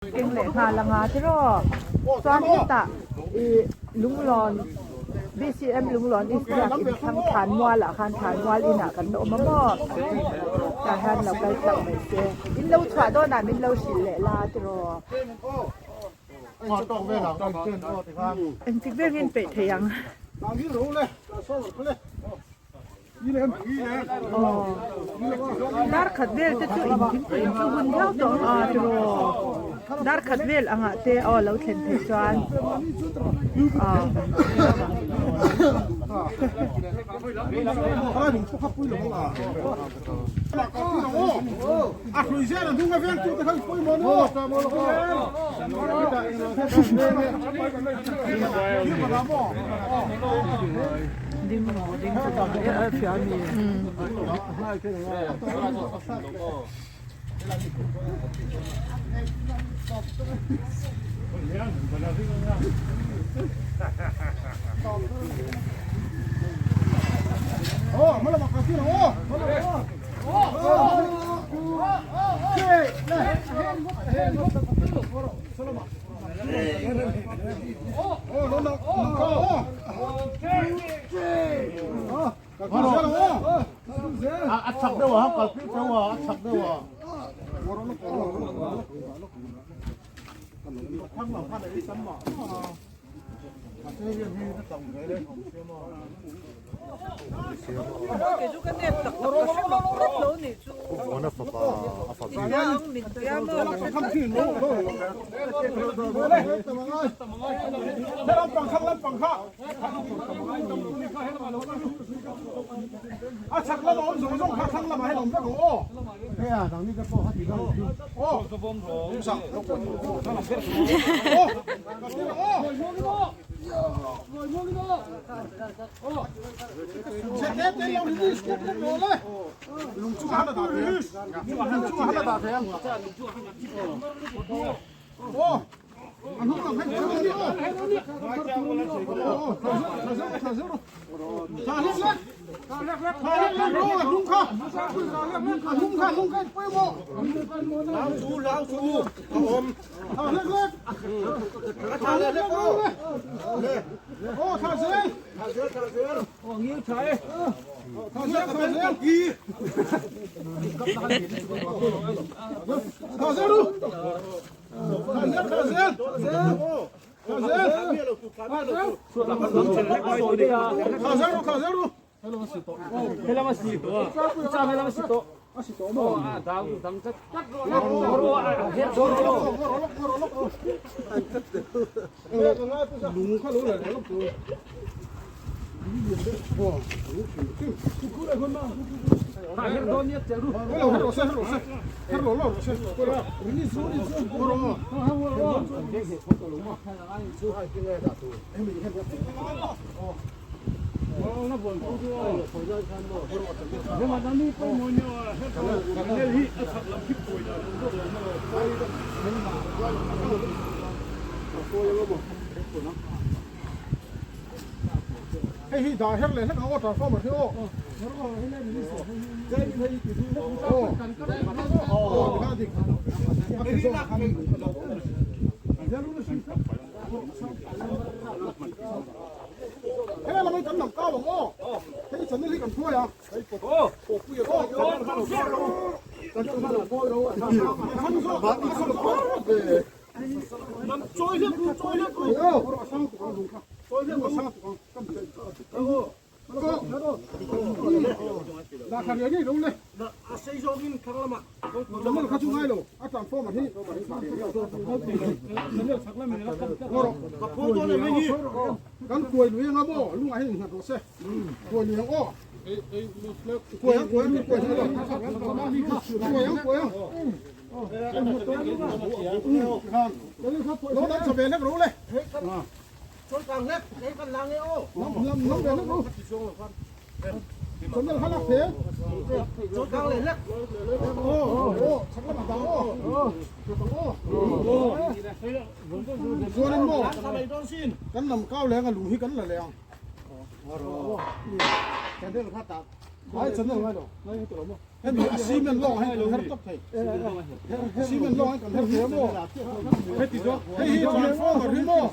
Keng leh nghal anga tiraw? Chuan hetah ih lunglawn BCM lunglawn East Biak in thlang thlan mual ah khan thlan mual inah kan la awm a maw? Tah hian lo kal tlang mai se. In lo chhuah dawnah min lo hrilh leh la tiraw? Engtik vengin peih thei ang? Dar khat vel te chu in thingpui in chu hun viau tawh ang a tiraw dar khat vel angah te aw lo thlen theih chuan aw. A chak deuh a, kal pui deuh a, a chak deuh a. Hei hi dah her leh hlek ang aw transformer hi aw. He lamah kan lam kau ang aw. Hei channel hi kan hruai a. Kan kuai lui anga maw lungah hian innghat rawh se kuai lui ang aw kuai ang kuai ang kuai kuai ang kuai ang lo dam chho ve hlek ro le lam ve hlek ro channel kha lak the aw chak lamah dang aw chuanin maw kan lam kau leng a lung hi kan la leh ang ai channel ngai lo ngai hi tawh lo maw. Hemi a cement lawng hi kan her tawp thei. Cement lawng hi kan her thei a maw? Hei hi transformer hi maw? A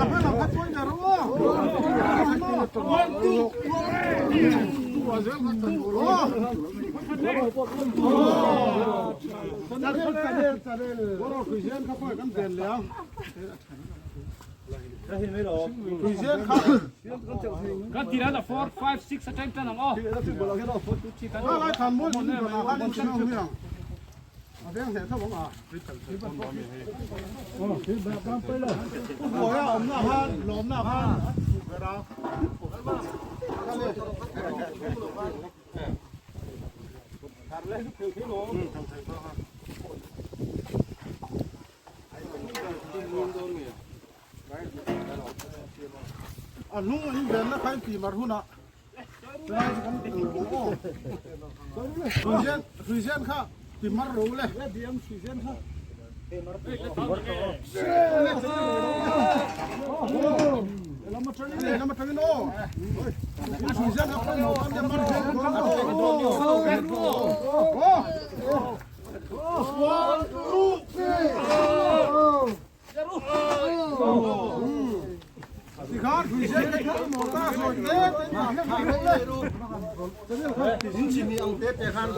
hma lam kha chuan ber aw. Kan ti ran a 4 5 6 atang tan ang aw. A hnung in venna kha in tih mar hunah chulai chu kan ti ang aw. Hruizen hruizen kha ti mar ro le. Hruizen kha. Lehlam atangin aw. Hruizen kha pawimawh kan ti mar ro. One, two, three. Tikhan hruizen te kha maw ta sawi te te in ah hlek hlek le. In chimi ang te te khan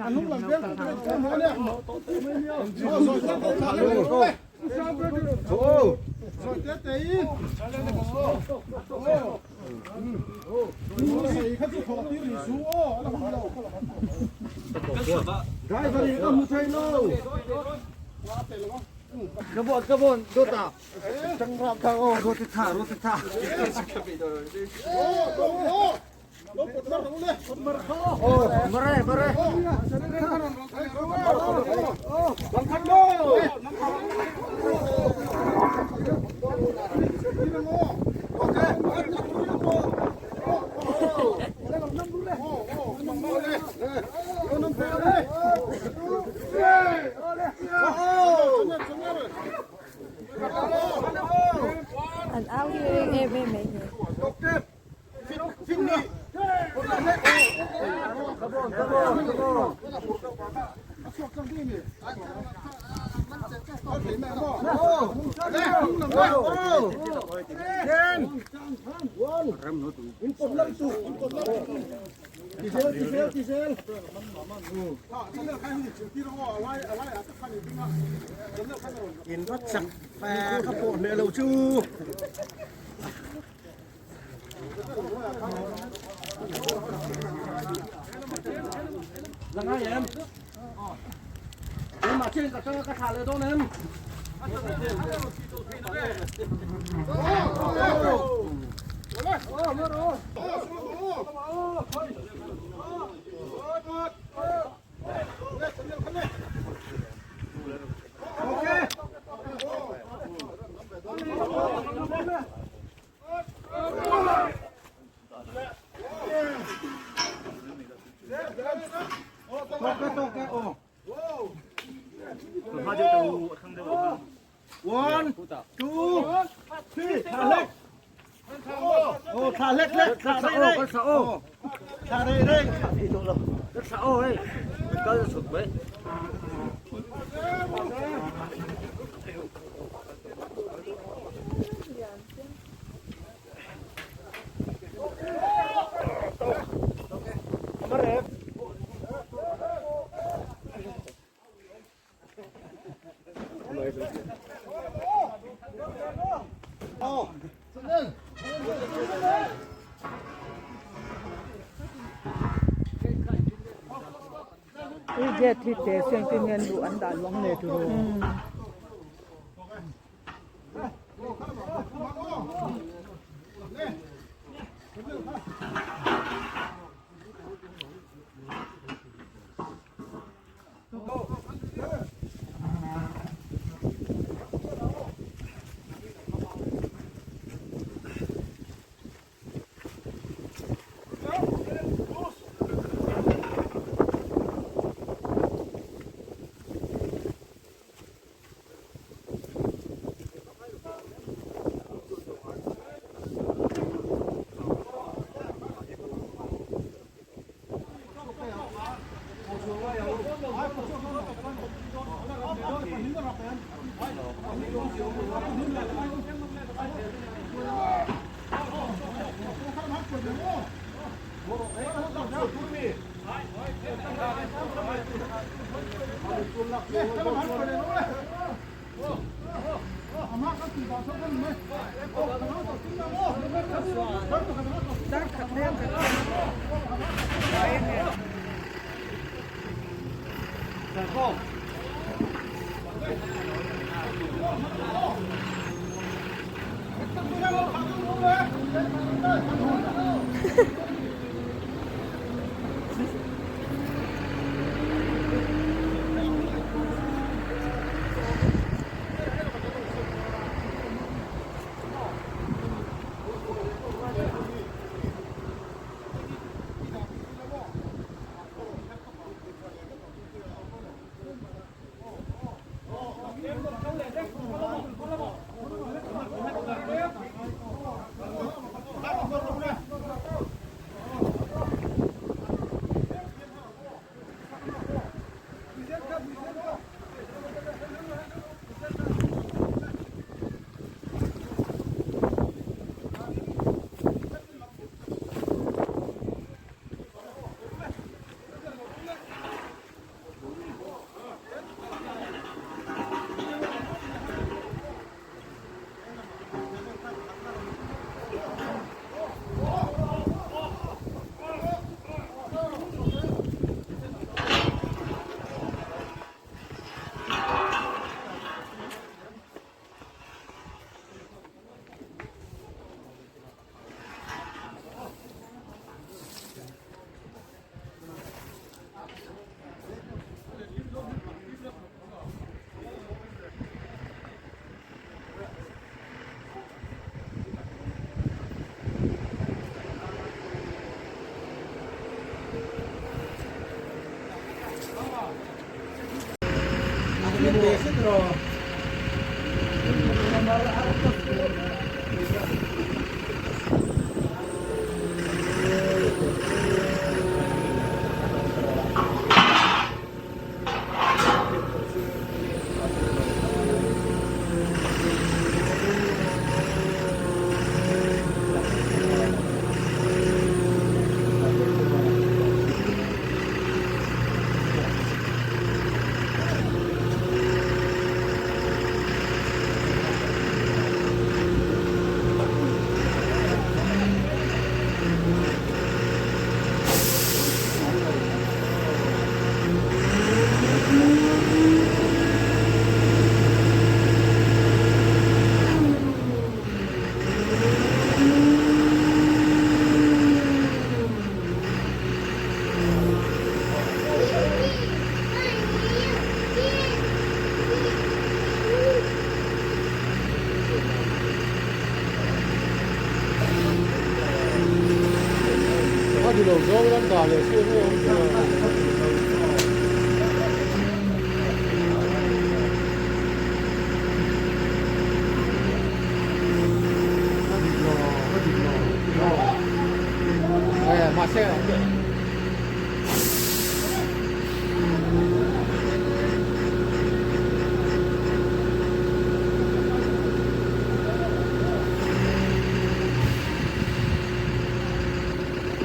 a hnung lam vel chu ka hmu ania. Sawi te te thlah hlek hlek le. Sawi te te in. An au hi ring em em mai ni. In vat chak ka pawh hneh lo chu. One, two, three, thả lệch. Ồ, thả lệch lệch, thả đây đây. Thả đây đây. I jet hi te seng te hian luh an dah luang le turu.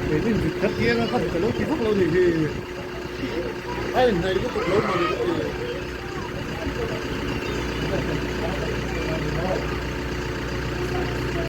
Kei in rit khat kianga kha ka lo ti vak lo ni hi. A inhnaih lutuk lo mawni ka ti.